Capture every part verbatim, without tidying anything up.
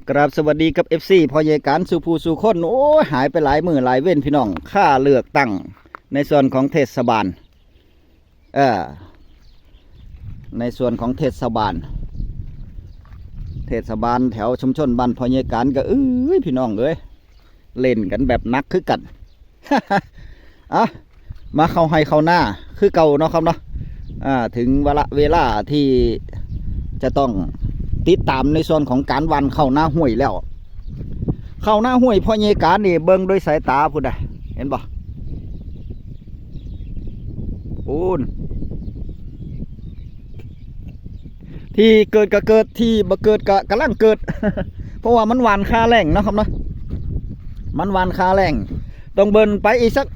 กราบสวัสดีกับ เอฟซี พ่อใหญ่การสู่ผู้สู่คน โอ้ย หายไปหลายมื้อหลายเว้นพี่น้อง ค่าเลือกตั้งในส่วนของเทศบาล เออ ในส่วนของเทศบาล เทศบาลแถวชุมชนบ้านพ่อใหญ่การก็ เอ้ย พี่น้องเอ้ย เล่นกันแบบหนักคือกัน อ่ะ มาเข้าไฮ่เข้านาคือเก่าเนาะครับเนาะ อ่า ถึงวาระเวลาที่จะต้องติดตามในส่วนของการหว่านเข้านาห้วยแล้ว เข้านาห้วยพ่อใหญ่การนี่เบิ่งด้วยสายตาพุ้นนะ เห็นบ่ ปูน ที่เกิดก็เกิด ที่บ่เกิดก็กำลังเกิด เพราะว่ามันหว่านคาแล้งเนาะครับเนาะ มันหว่านคาแล้ง ต้องเบิ่งไปอีกสัก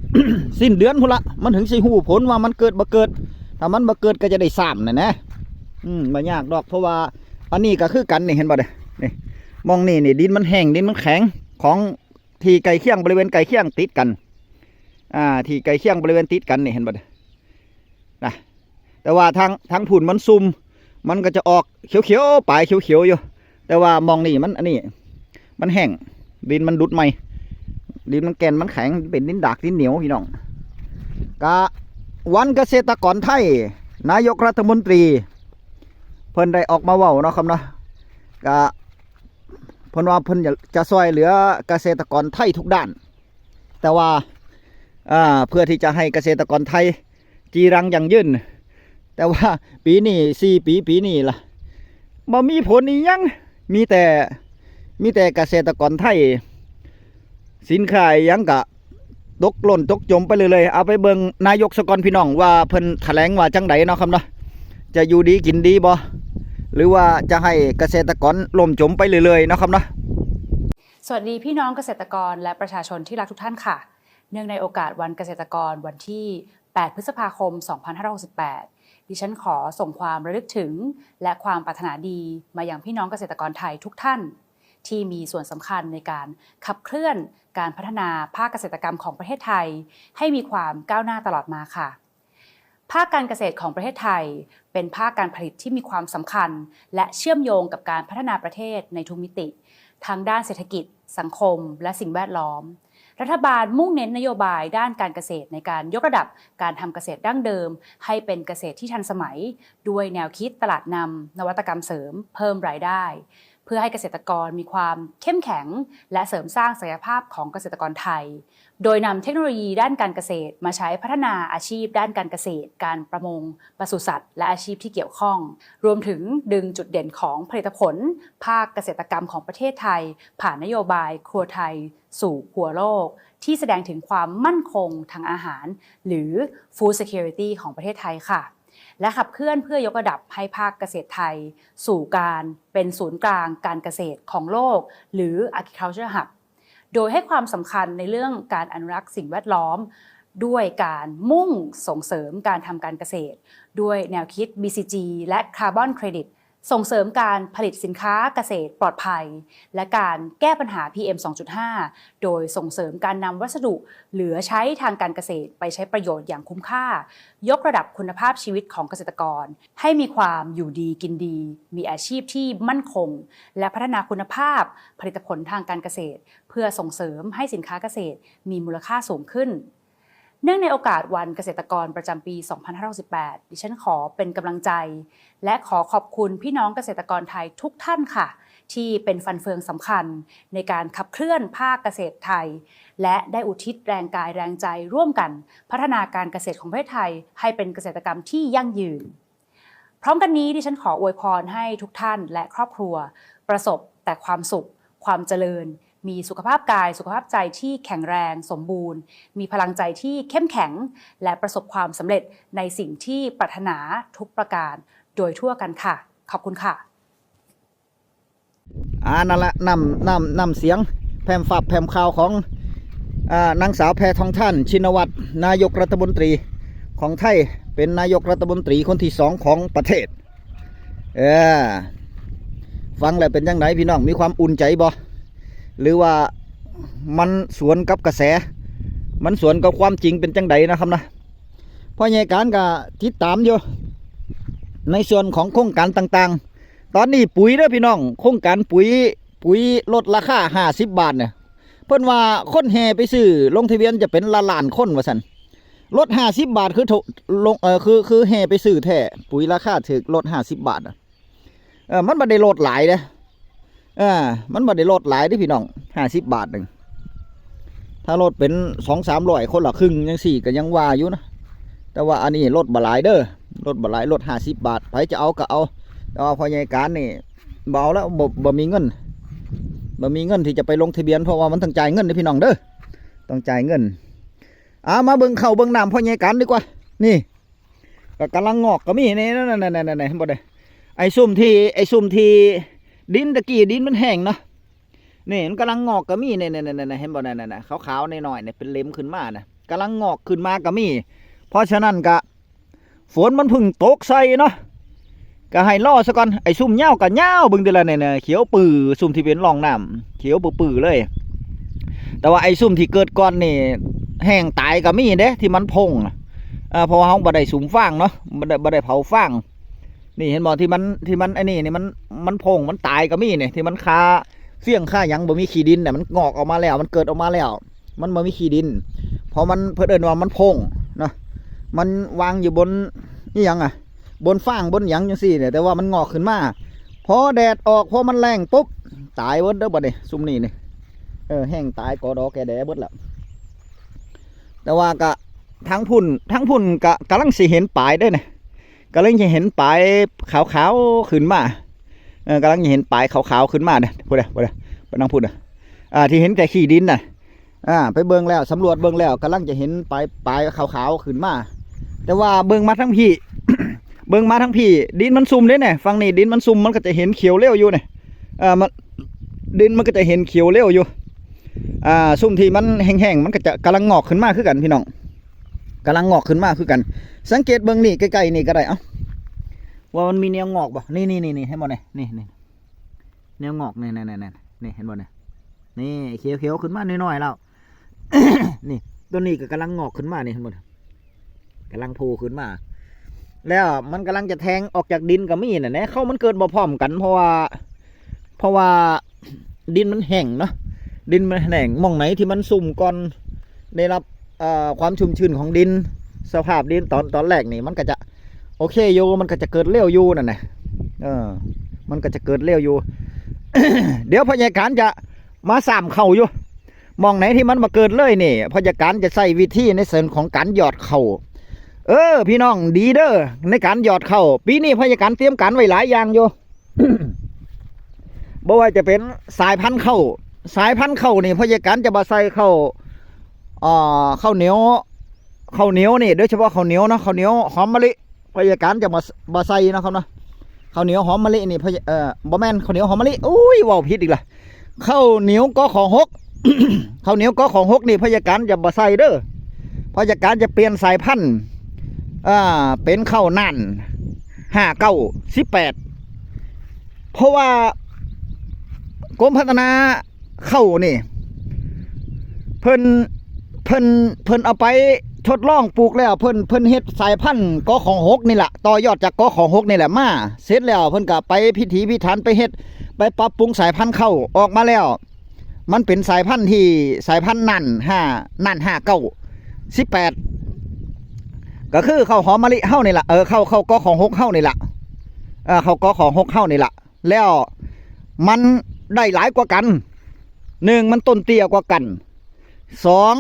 สิ้นเดือนพุ้นละ มันถึงสิฮู้ผลว่ามันเกิดบ่เกิด ถ้ามันบ่เกิดก็จะได้ซ้ำนั่นนะ อืม บ่ยากดอก เพราะว่าอันนี้ก็คือกันนี่ เห็นบ่เด้อ นี่ หม่องนี่นี่ ดินมันแห้ง ดินมันแข็ง ของที่ใกล้เคียง บริเวณใกล้เคียงติดกัน อ่า ที่ใกล้เคียงบริเวณติดกันนี่ เห็นบ่เด้อ นะ แต่ว่าทาง ทางพุ้นมันซุ่ม มันก็จะออกเขียวๆ ปลายเขียวๆ อยู่ แต่ว่าหม่องนี่มัน อันนี้ มันแห้ง ดินมันดุดใหม่ ดินมันแก่นมันแข็ง เป็นดินดากดินเหนียวพี่น้อง กะวันเกษตรกรไทย นายกรัฐมนตรี เพิ่นได้ออกมาเว้าเนาะครับเนาะ กะเพิ่นว่าเพิ่นจะ จะซ่อยเหลือเกษตรกรไทยทุกด้าน แต่ว่า อ่า เพื่อที่จะให้เกษตรกรไทยจีรังยั่งยืน แต่ว่าปีนี้ สี่ปี ปีนี้ล่ะ บ่มีผลอีหยัง มีแต่ มีแต่เกษตรกรไทย สินค้าอิหยังกะตกหล่นตกจมไปเรื่อยๆ เอาไปเบิ่งนายกซะก่อนพี่น้อง ว่าเพิ่นแถลงว่าจั่งใดเนาะครับเนาะ จะอยู่ดีกินดีบ่ หรือว่าจะให้เกษตรกรล่มจมไปเรื่อยๆ เนาะครับเนาะ สวัสดีพี่น้องเกษตรกรและประชาชนที่รักทุกท่านค่ะ เนื่องในโอกาสวันเกษตรกรวันที่ แปด พฤษภาคม สองพันห้าร้อยหกสิบแปด ดิฉันขอส่งความระลึกถึง และความปรารถนาดีมายังพี่น้องเกษตรกรไทยทุกท่าน ที่มีส่วนสำคัญในการขับเคลื่อนการพัฒนาภาคเกษตรกรรมของประเทศไทย ให้มีความก้าวหน้าตลอดมาค่ะ ภาคการเกษตรของประเทศไทย เป็นภาคการผลิตที่มีความสำคัญ และเชื่อมโยงกับการพัฒนาประเทศในทุกมิติ ทั้งด้านเศรษฐกิจ สังคม และสิ่งแวดล้อม รัฐบาลมุ่งเน้นนโยบายด้านการเกษตรในการยกระดับการทำเกษตรดั้งเดิม ให้เป็นเกษตรที่ทันสมัย ด้วยแนวคิดตลาดนำ นวัตกรรมเสริม เพิ่มรายได้ เพื่อให้เกษตรกรมีความเข้มแข็ง และเสริมสร้างศักยภาพของเกษตรกรไทย โดยนำเทคโนโลยีด้านการเกษตรมาใช้พัฒนาอาชีพด้านการเกษตร การประมง ปศุสัตว์ และอาชีพที่เกี่ยวข้อง รวมถึงดึงจุดเด่นของผลิตผลภาคเกษตรกรรมของประเทศไทย ผ่านนโยบายครัวไทยสู่ครัวโลก ที่แสดงถึงความมั่นคงทางอาหาร หรือ Food Security ของประเทศไทยค่ะ และขับเคลื่อนเพื่อยกระดับให้ภาคเกษตรไทย สู่การเป็นศูนย์กลางการเกษตรของโลก หรือ Agriculture Hub โดยให้ความสำคัญในเรื่องการอนุรักษ์สิ่งแวดล้อม ด้วยการมุ่งส่งเสริมการทำการเกษตร ด้วยแนวคิด บีซีจี และ Carbon Credit ส่งเสริมการผลิตสินค้าเกษตรปลอดภัย และการแก้ปัญหา พีเอ็ม สองจุดห้า โดยส่งเสริมการนำวัสดุเหลือใช้ทางการเกษตรไปใช้ประโยชน์อย่างคุ้มค่า ยกระดับคุณภาพชีวิตของเกษตรกร ให้มีความอยู่ดีกินดี มีอาชีพที่มั่นคง และพัฒนาคุณภาพผลิตผลทางการเกษตร เพื่อส่งเสริมให้สินค้าเกษตรมีมูลค่าสูงขึ้น เนื่องในโอกาสวันเกษตรกรประจำปี สองพันห้าร้อยหกสิบแปด ดิฉันขอเป็นกำลังใจ และขอขอบคุณพี่น้องเกษตรกรไทยทุกท่านค่ะ ที่เป็นฟันเฟืองสำคัญในการขับเคลื่อนภาคเกษตรไทย และได้อุทิศแรงกายแรงใจร่วมกัน พัฒนาการเกษตรของประเทศไทยให้เป็นเกษตรกรรมที่ยั่งยืน พร้อมกันนี้ดิฉันขออวยพรให้ทุกท่านและครอบครัว ประสบแต่ความสุข ความเจริญ มีสุขภาพกาย สุขภาพใจที่แข็งแรงสมบูรณ์ มีพลังใจที่เข้มแข็ง และประสบความสำเร็จในสิ่งที่ปรารถนาทุกประการโดยทั่วกันค่ะ ขอบคุณค่ะ อ่า นั่นละ น้ำ น้ำ น้ำเสียงแผ่มฟาบแผ่มข่าวของ อ่า นางสาวแพทองธาร ชินวัตร นายกรัฐมนตรีของไทย เป็นนายกรัฐมนตรีคนที่สองของประเทศ เออ ฟังแล้วเป็นจั่งใดพี่น้อง มีความอุ่นใจบ่ หรือว่ามันสวนกับกระแส มันสวนกับความจริงเป็นจั่งใดนะครับนะ พ่อใหญ่การก็ติดตามอยู่ ในส่วนของโครงการต่างๆ ตอนนี้ปุ๋ยเด้อพี่น้อง โครงการปุ๋ย ปุ๋ยลดราคาห้าสิบบาทเนี่ย เพิ่นว่าคนแห่ไปซื้อลงทะเบียนจะเป็นล้านๆคนว่าซั่น ลดห้าสิบบาทคือโถ ลง เอ่อ คือ คือแห่ไปซื้อแท้ ปุ๋ยราคาถูกลดห้าสิบบาทน่ะ เออ มันบ่ได้ลดหลายเด้ เออ มันบ่ได้ลดหลายเด้พี่น้อง ห้าสิบบาทหนึ่ง ถ้าลดเป็นสองสามร้อย คนละครึ่งจังซี้ก็ยังว่าอยู่นะ แต่ว่าอันนี้ลดบ่หลายเด้อ ลดบ่หลาย ลดห้าสิบบาท ไผจะเอาก็เอา แต่ว่าพ่อใหญ่การนี่บ่เอาแล้ว บ่ บ่มีเงิน บ่มีเงินที่จะไปลงทะเบียน เพราะว่ามันต้องจ่ายเงินเด้อพี่น้องเด้อ ต้องจ่ายเงิน อ่า มาเบิ่งข้าวเบิ่งน้ำพ่อใหญ่การดีกว่า นี่ ก็กำลังงอกก็มี นี่ นั่นๆๆๆ เห็นบ่เด้ ไอ้ซุ่มที่ ไอ้ซุ่มที่ดินตะกี้ดินมันแห้งเนาะ นี่มันกำลังงอกก็มี นี่ๆๆๆ เห็นบ่ นั่นๆๆ ขาวๆน้อยๆเนี่ย เป็นเหล็มขึ้นมานะ กำลังงอกขึ้นมาก็มี เพราะฉะนั้นก็ ฝนมันเพิ่งตกใส่เนาะ ก็ให้รอซะก่อน ไอ้ซุ่มยาวก็ยาว เบิ่งเด้อล่ะ เนี่ยๆ เขียวปื้อ ซุ่มที่เป็นร่องน้ำ เขียวปื้อๆเลย แต่ว่าไอ้ซุ่มที่เกิดก่อนนี่ แห้งตายก็มีเด้ ที่มันโพ่งน่ะ เอ่อ เพราะว่าเฮาบ่ได้สุมฟางเนาะ บ่ได้ บ่ได้เผาฟาง นี่เห็นบ่ ที่มัน ที่มัน ไอ้นี่นี่มัน มันโพ่ง มันตายก็มีนี่ ที่มันคาเฟี้ยงคาหยัง บ่มีขี้ดินน่ะ มันงอกออกมาแล้ว มันเกิดออกมาแล้ว มันบ่มีขี้ดิน เพราะมัน เพิ่นเอิ้นว่ามันโพ่งเนาะ มันวางอยู่บน อีหยังอะ บนฟางบนหยังจังซี่เนี่ย แต่ว่ามันงอกขึ้นมา พอแดดออก พอมันแล้งปุ๊บ ตายเบิดเด้อบัดนี้ ซุ่มนี่นี่ เออ แห้งตายกอดอแกแดเบิดแล้ว แต่ว่าก็ ทางพุ้น ทางพุ้นก็กำลังสิเห็นปลายเด้อเนี่ย กำลังจะเห็นปลายขาวๆขึ้นมา เออ กำลังจะเห็นปลายขาวๆขึ้นมาเนี่ย พุ้นเด้อ พุ้นเด้อ ไปนั่งพุ้นเด้อ อ่า ที่เห็นแต่ขี้ดินน่ะ อ่า ไปเบิ่งแล้ว สำรวจเบิ่งแล้ว กำลังจะเห็นปลาย ปลายขาวๆขึ้นมา แต่ว่าเบิ่งมาทางพี้ เบิ่งมาทางพี้ ดินมันซุ่มเด้เนี่ย ฝั่งนี้ดินมันซุ่ม มันก็จะเห็นเขียวเร็วอยู่เนี่ย เอ่อ มัน ดินมันก็จะเห็นเขียวเร็วอยู่ อ่า ซุ่มที่มันแห้งๆ มันก็จะกำลังงอกขึ้นมาคือกันพี่น้อง กำลังงอกขึ้นมาคือกัน สังเกตเบิ่งนี่ใกล้ๆนี่ก็ได้ เอ้า ว่ามันมีแนวงอกบ่ นี่ๆๆๆ เห็นบ่เนี่ย นี่ๆ แนวงอก นี่ๆๆๆ นี่ เห็นบ่เนี่ย นี่เขียวๆขึ้นมาน้อยๆแล้ว นี่ ต้นนี้ก็กำลังงอกขึ้นมานี่ เห็นบ่เนี่ย กำลังโผล่ขึ้นมา แล้วมันกำลังจะแทงออกจากดินก็มีน่ะนะ ข้าวมันเกิดบ่พร้อมกัน เพราะว่า เพราะว่าดินมันแห้งเนาะ ดินมันแห้ง หม่องไหนที่มันซุ่มก่อน ได้รับ เอ่อ ความชุ่มชื้นของดิน สภาพดินตอน ตอนแรกนี่ มันก็จะโอเคอยู่ มันก็จะเกิดเร็วอยู่นั่นน่ะ เออ มันก็จะเกิดเร็วอยู่ เดี๋ยวพ่อใหญ่การจะมาสามเข้าอยู่ หม่องไหนที่มันบ่เกิดเลยนี่ พ่อใหญ่การจะใช้วิธีในเชิงของการหยอดเข้า เออ พี่น้อง ดีเด้อ ในการหยอดเข้า ปีนี้พ่อใหญ่การเตรียมการไว้หลายอย่างอยู่ บ่ว่าจะเป็นสายพันธุ์เข้า สายพันธุ์เข้านี่พ่อใหญ่การจะบ่ใส่เข้า เอ่อ ข้าวเหนียว ข้าวเหนียวนี่ โดยเฉพาะข้าวเหนียวเนาะ ข้าวเหนียวหอมมะลิ พ่อใหญ่การจะบ่ บ่ใส่เนาะครับเนาะ ข้าวเหนียวหอมมะลินี่พ่อใหญ่ เอ่อ บ่แม่นข้าวเหนียวหอมมะลิ อุ้ย เว้าผิดอีกละ ข้าวเหนียว กข.หก ข้าวเหนียว กข.หก นี่พ่อใหญ่การจะบ่ใส่เด้อ พ่อใหญ่การจะเปลี่ยนสายพันธุ์ อ่า เป็นข้าวน่าน ห้าเก้า สิบแปด เพราะว่ากรมพัฒนาข้าวนี่ เพิ่น เพิ่น เพิ่นเอาไปทดลองปลูกแล้ว เพิ่น เพิ่นเฮ็ดสายพันธุ์ กข.หก นี่ล่ะ ต่อยอดจาก กข.หก นี่แหละมา เสร็จแล้วเพิ่นก็ไปพิถีพิถันไปเฮ็ด ไปปรับปรุงสายพันธุ์ข้าวออกมาแล้ว มันเป็นสายพันธุ์ที่ สายพันธุ์น่านห้า น่าน ห้าเก้า สิบแปด ก็คือข้าวหอมมะลิเฮานี่ล่ะ เออ ข้าว ข้าว กข.หก เฮานี่ล่ะ เออ ข้าว กข.หก เฮานี่ล่ะ แล้วมันได้หลายกว่ากัน หนึ่ง มันต้นเตี้ยกว่ากัน สอง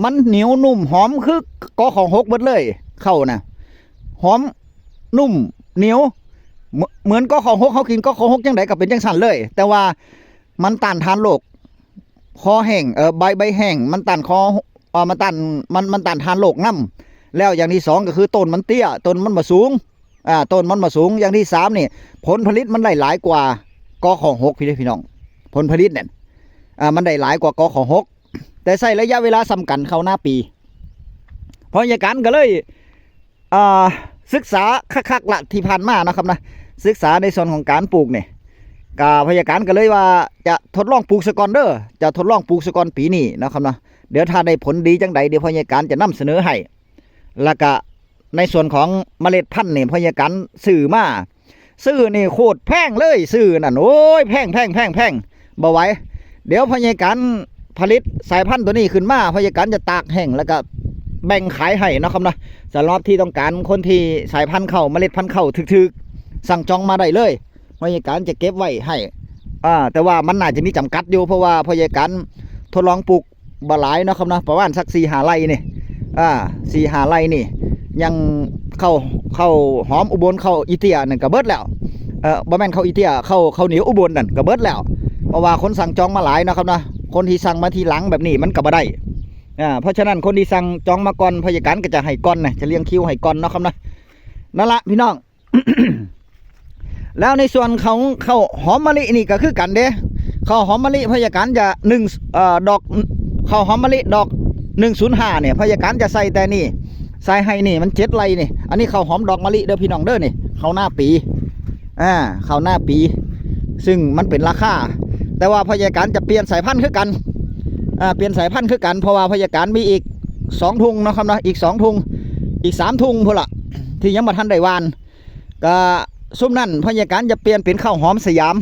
มันเหนียวนุ่มหอมคือ กข.หก เบิดเลย ข้าวน่ะ หอมนุ่มเหนียว เหมือน เหมือน กข.หก เฮากิน กข.หก จังใดก็เป็นจังซั่นเลย แต่ว่ามันต้านทานโรค คอแห้ง เอ่อ ใบ ใบแห้ง มันต้านคอ เอ่อ มันต้าน มัน มันต้านทานโรคนำ แล้วอย่างที่สองก็คือต้นมันเตี้ย ต้นมันบ่สูง อ่า ต้นมันบ่สูง อย่างที่สามนี่ ผลผลิตมันได้หลายกว่า กข.หก พี่เด้อพี่น้อง ผลผลิตเนี่ย อ่า มันได้หลายกว่า กข.หก แต่ใช้ระยะเวลาส่ำกันข้าวนาปี พ่อใหญ่การก็เลย อ่า ศึกษาคักๆละที่ผ่านมานะครับนะ ศึกษาในส่วนของการปลูกเนี่ย ก็พ่อใหญ่การก็เลยว่าจะทดลองปลูกซะก่อนเด้อ จะทดลองปลูกซะก่อนปีนี้นะครับนะ เดี๋ยวถ้าได้ผลดีจังใด เดี๋ยวพ่อใหญ่การจะนำเสนอให้ แล้วก็ในส่วนของเมล็ดพันธุ์นี่พ่อใหญ่การซื้อมา ซื้อนี่โคตรแพงเลย ซื้อนั่น โอ้ย แพง แพง แพง แพง บ่ไหว เดี๋ยวพ่อใหญ่การผลิตสายพันธุ์ตัวนี้ขึ้นมา พ่อใหญ่การจะตากแห้งแล้วก็แบ่งขายให้เนาะครับเนาะ สำหรับที่ต้องการคนที่สายพันธุ์ข้าว เมล็ดพันธุ์ข้าวถืกๆ สั่งจองมาได้เลย พ่อใหญ่การจะเก็บไว้ให้ อ่า แต่ว่ามันน่าจะมีจำกัดอยู่ เพราะว่าพ่อใหญ่การทดลองปลูกบ่หลายเนาะครับเนาะ ประมาณสักสี่ห้าไร่นี่ อ่า สี่ห้าไร่นี่ ยังข้าว ข้าวหอมอุบล ข้าวอีเตี้ยนั่นก็เบิดแล้ว เออ บ่แม่นข้าวอีเตี้ย ข้าว ข้าวเหนียวอุบลนั่นก็เบิดแล้ว เพราะว่าคนสั่งจองมาหลายเนาะครับเนาะ คนที่สั่งมาทีหลังแบบนี้มันก็บ่ได้ อ่า เพราะฉะนั้นคนที่สั่งจองมาก่อน พ่อใหญ่การก็จะให้ก่อนนะ จะเรียงคิวให้ก่อนเนาะครับเนาะ นั่นละพี่น้อง แล้วในส่วนของข้าวหอมมะลินี่ก็คือกันเด้ ข้าวหอมมะลิพ่อใหญ่การจะหนึ่ง เอ่อ ดอก ข้าวหอมมะลิดอกหนึ่งศูนย์ห้าเนี่ย พ่อใหญ่การจะใส่แต่นี่ ใส่ให้นี่มันเจ็ดไร่นี่ อันนี้ข้าวหอมดอกมะลิเด้อพี่น้องเด้อนี่ ข้าวหน้าปี อ่า ข้าวหน้าปี ซึ่งมันเป็นราคา แต่ว่าพ่อใหญ่การจะเปลี่ยนสายพันธุ์คือกัน อ่า เปลี่ยนสายพันธุ์คือกัน เพราะว่าพ่อใหญ่การมีอีกสองทุ่งเนาะครับเนาะ อีกสองทุ่ง อีกสามทุ่งพุ้นละ ที่ยังบ่ทันได้หว่าน ก็ซุมนั้นพ่อใหญ่การจะเปลี่ยนเป็นข้าวหอมสยาม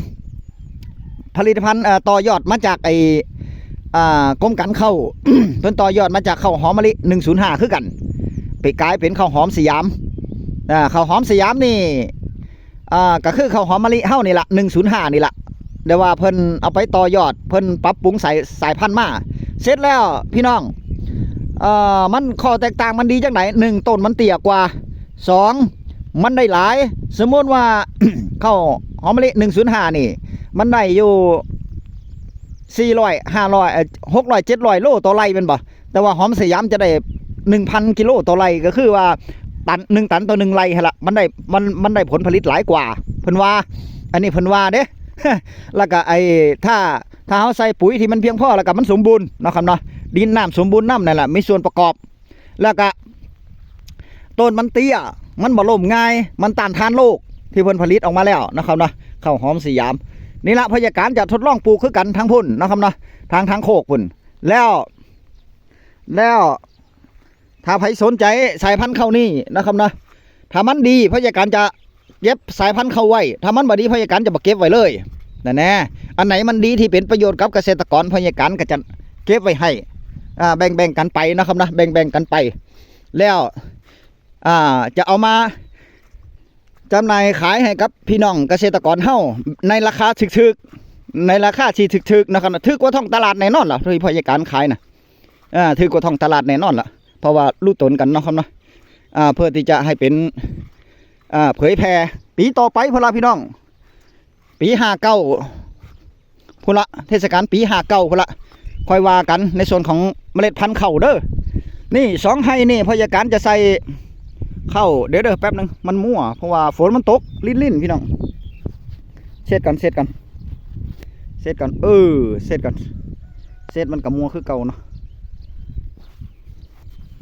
ผลิตภัณฑ์ เอ่อ ต่อยอดมาจากไอ้ อ่า กรมการข้าว เพิ่นต่อยอดมาจากข้าวหอมมะลิหนึ่งศูนย์ห้าคือกัน ไปกลายเป็นข้าวหอมสยาม อ่า ข้าวหอมสยามนี่ อ่า ก็คือข้าวหอมมะลิเฮานี่ละ หนึ่งศูนย์ห้านี่ละ แต่ว่าเพิ่นเอาไปต่อยอด เพิ่นปรับปรุงสาย สายพันธุ์มา เสร็จแล้วพี่น้อง เอ่อ มันข้อแตกต่างมันดีจังได๋ หนึ่ง ต้นมันเตี้ยกว่า สอง มันได้หลาย สมมุติว่า ข้าวหอมมะลิหนึ่งศูนย์ห้านี่ มันได้อยู่ สี่ร้อย ห้าร้อย เอ่อ หกร้อย เจ็ดร้อย โลต่อไร่แม่นบ่ แต่ว่าหอมสยามจะได้ หนึ่งพัน กิโลต่อไร่ ก็คือว่าตัน หนึ่ง ตันต่อ หนึ่ง ไร่หั่นละ มันได้ มัน มันได้ผลผลิตหลายกว่า เพิ่นว่า อันนี้เพิ่นว่าเด้ แล้วก็ไอ้ ถ้า ถ้าเฮาใส่ปุ๋ยที่มันเพียงพอ แล้วก็มันสมบูรณ์เนาะครับเนาะ ดินน้ำสมบูรณ์นำนั่นแหละ มีส่วนประกอบ แล้วก็ต้นมันเตี้ย มันบ่ล้มง่าย มันต้านทานโรค ที่เพิ่นผลิตออกมาแล้วนะครับเนาะ ข้าวหอมสยาม นี่ละพ่อใหญ่การจะทดลองปลูกคือกันทางพุ้นนะครับเนาะ ทาง ทางโคกพุ้น แล้ว แล้ว ถ้าใครสนใจสายพันธุ์ข้าวนี่นะครับเนาะ ถ้ามันดีพ่อใหญ่การจะเก็บสายพันธุ์ข้าวไว้ ถ้ามันบ่ดีพ่อใหญ่การจะบ่เก็บไว้เลย นั่นแน่ อันไหนมันดีที่เป็นประโยชน์กับเกษตรกร พ่อใหญ่การก็จะเก็บไว้ให้ อ่า แบ่งๆ กันไปนะครับนะ แบ่งๆ กันไป แล้ว อ่า จะเอามาจำหน่ายขายให้กับพี่น้องเกษตรกรเฮาในราคาถูกๆ ในราคาที่ถูกๆ นะครับ ถูกกว่าท้องตลาดแน่นอนล่ะ ที่พ่อใหญ่การขายนะ อ่า ถูกกว่าท้องตลาดแน่นอนล่ะ เพราะว่ารู้ตนกันเนาะครับเนาะ อ่า เพื่อที่จะให้เป็น อ่า เผยแพร่ปีต่อไปพุ้นละพี่น้อง ปีห้าเก้าพุ้นละ เทศกาลปีห้าเก้าพุ้นละ ค่อยว่ากันในส่วนของเมล็ดพันธุ์ข้าวเด้อ นี่สองไฮ่นี่พ่อใหญ่การจะใส่ข้าว เดี๋ยวเด้อแป๊บหนึ่ง มันมั่ว เพราะว่าฝนมันตกลิ่นๆ พี่น้อง เช็ดกัน เช็ดกัน เช็ดกัน เออ เช็ดกัน เช็ดมันก็มั่วคือเก่าเนาะ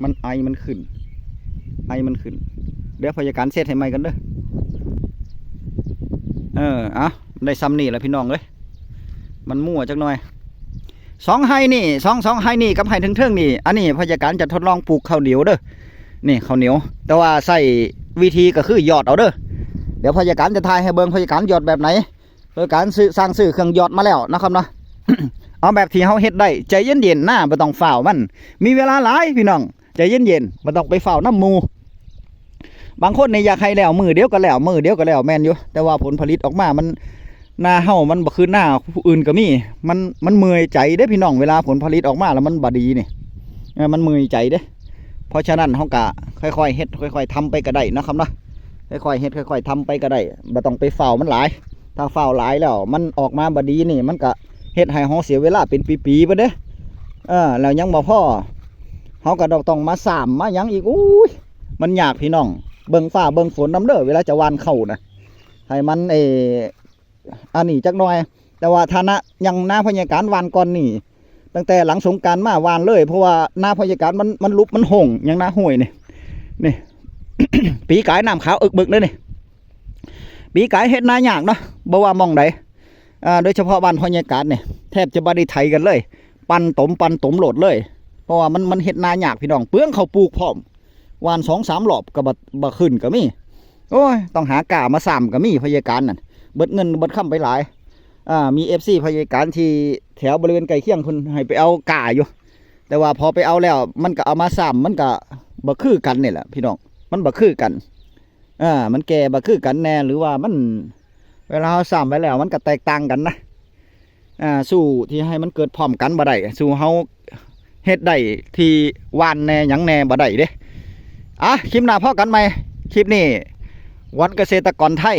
มันไอมันขึ้น ไอมันขึ้น เดี๋ยวพ่อใหญ่การเช็ดให้ใหม่กันเด้อ เออ อ่ะ ได้ซ้ำนี่แหละพี่น้องเอ้ย มันมั่วจักหน่อย สองไฮ่นี่ สอง สองไฮ่นี่กับไฮ่เทิงๆ นี่ อันนี้พ่อใหญ่การจะทดลองปลูกข้าวเหนียวเด้อ นี่ข้าวเหนียว แต่ว่าใส่วิธีก็คือหยอดเอาเด้อ เดี๋ยวพ่อใหญ่การจะถ่ายให้เบิ่ง พ่อใหญ่การหยอดแบบไหน พ่อใหญ่การซื้อ สั่งซื้อเครื่องหยอดมาแล้วนะครับเนาะ เอาแบบที่เฮาเฮ็ดได้ ใจเย็นๆ นะ บ่ต้องฟ้าวมัน มีเวลาหลายพี่น้อง ใจเย็นๆ บ่ต้องไปฟ้าวนำหมู่ บางคนนี่อยากให้แล้วมื้อเดียวก็แล้ว มื้อเดียวก็แล้ว แม่นอยู่ แต่ว่าผลผลิตออกมามัน นาเฮามันบ่คือนาผู้อื่นก็มี มัน มันเมื่อยใจเด้พี่น้อง เวลาผลผลิตออกมาแล้วมันบ่ดีนี่ เออ มันเมื่อยใจเด้ เพราะฉะนั้นเฮาก็ค่อยๆ เฮ็ด ค่อยๆ ทำไปก็ได้เนาะครับเนาะ ค่อยๆ เฮ็ด ค่อยๆ ทำไปก็ได้ บ่ต้องไปฟ้าวมันหลาย ถ้าฟ้าวหลายแล้วมันออกมาบ่ดีนี่ มันก็เฮ็ดให้เฮาเสียเวลาเป็นปีๆ ไปเด้ เออ แล้วยังบ่พอ เฮาก็ต้องมาซ้ำมาหยังอีก อุ้ย มันยากพี่น้อง เบิ่งฟ้าเบิ่งฝนนำเด้อ เวลาจะหว่านข้าวนะ ให้มัน เออ อันนี้จักหน่อย แต่ว่าถ้านา ยังนาพ่อใหญ่การหว่านก่อนนี่ ตั้งแต่หลังสงกรานต์มาหว่านเลย เพราะว่านาพ่อใหญ่การมัน มันลุบมันโฮ่ง ยังนาห้วยนี่ นี่ ปีกายน้ำขาวเอิกเบิกเลยนี่ ปีกายเฮ็ดนายากเนาะ บ่ว่าหม่องใด อ่า โดยเฉพาะบ้านพ่อใหญ่การนี่ แทบจะบ่ได้ไถกันเลย ปั่นตม ปั่นตมโลดเลย เพราะว่ามัน มันเฮ็ดนายากพี่น้อง เปลืองข้าวปลูกพร้อม หว่านสองสามรอบก็บ่ บ่ขึ้นก็มี โอ้ย ต้องหาก้ามาซ้ำก็มี พ่อใหญ่การนั่น เบิดเงินเบิดคำไปหลาย อ่า มีเอฟซีพยาการที่แถวบริเวณใกล้เคียงเพิ่นให้ไปเอากล้าอยู่ แต่ว่าพอไปเอาแล้วมันก็เอามาซ้ำ มันก็บ่คือกันนี่แหละพี่น้อง มันบ่คือกัน อ่า มันแก่บ่คือกันแน่ หรือว่ามัน เวลาเฮาซ้ำไปแล้วมันก็แตกต่างกันนะ อ่า สู้ที่ให้มันเกิดพร้อมกันบ่ได้ สู้เฮาเฮ็ดได้ที่หว่านแน่หยังแน่บ่ได้เด้ อ่ะ คลิปหน้าพ้อกันใหม่ คลิปนี้วอนเกษตรกรไทย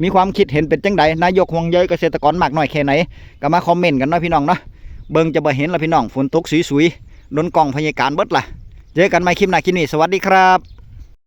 มีความคิดเห็นเป็นจั่งใด นายกห่วงใยเกษตรกรมากน้อยแค่ไหน ก็มาคอมเมนต์กันเนาะพี่น้องเนาะ เบิ่งจะบ่เห็นละพี่น้อง ฝนตกสุยๆ โดนกล้องพยาการเบิดละ เจอกันใหม่คลิปหน้า คลิปนี้สวัสดีครับ